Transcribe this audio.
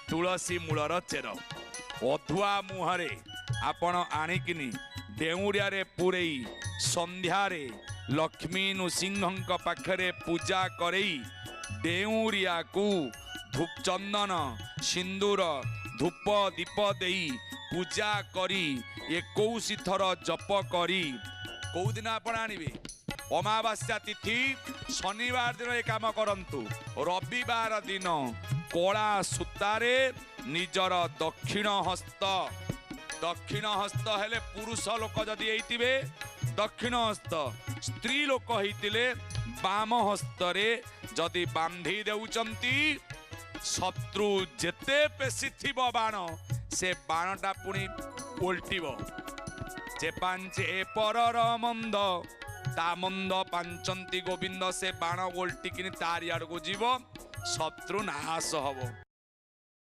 ତୁଳସୀ ମୂଳର ଚେର ଅଧୁଆ ମୁହଁରେ ଆପଣ ଆଣିକିନି ଡେଉଁରିଆରେ ପୂରେଇ ସନ୍ଧ୍ୟାରେ ଲକ୍ଷ୍ମୀ ନୃସିଂହଙ୍କ ପାଖରେ ପୂଜା କରେଇ ଡେଉଁରିଆକୁ ଧୂପ ଚନ୍ଦନ ସିନ୍ଦୁର ଧୂପ ଦୀପ ଦେଇ ପୂଜା କରି 21 ଥର ଜପ କରି କେଉଁଦିନ ଆପଣ ଆଣିବେ? ଅମାବାସ୍ୟା ତିଥି ଶନିବାର ଦିନ ଏ କାମ କରନ୍ତୁ। ରବିବାର ଦିନ କଳା ସୂତାରେ ନିଜର ଦକ୍ଷିଣ ହସ୍ତ, ଦକ୍ଷିଣ ହସ୍ତ ହେଲେ ପୁରୁଷ ଲୋକ ଯଦି ହେଇଥିବେ ଦକ୍ଷିଣ ହସ୍ତ, ସ୍ତ୍ରୀ ଲୋକ ହେଇଥିଲେ ବାମ ହସ୍ତରେ ଯଦି ବାନ୍ଧି ଦେଉଛନ୍ତି, ଶତ୍ରୁ ଯେତେ ପେଶିଥିବ ବାଣ, ସେ ବାଣଟା ପୁଣି ଓଲଟିବ। ଯେ ପାଞ୍ଚେ ପରର ମନ୍ଦ ତା ମନ୍ଦ ପାଞ୍ଚନ୍ତି ଗୋବିନ୍ଦ, ସେ ବାଣ ଓଲଟିକିନି ତାରି ଆଡ଼କୁ ଯିବ, ଶତ୍ରୁ ନାଶ ହବ।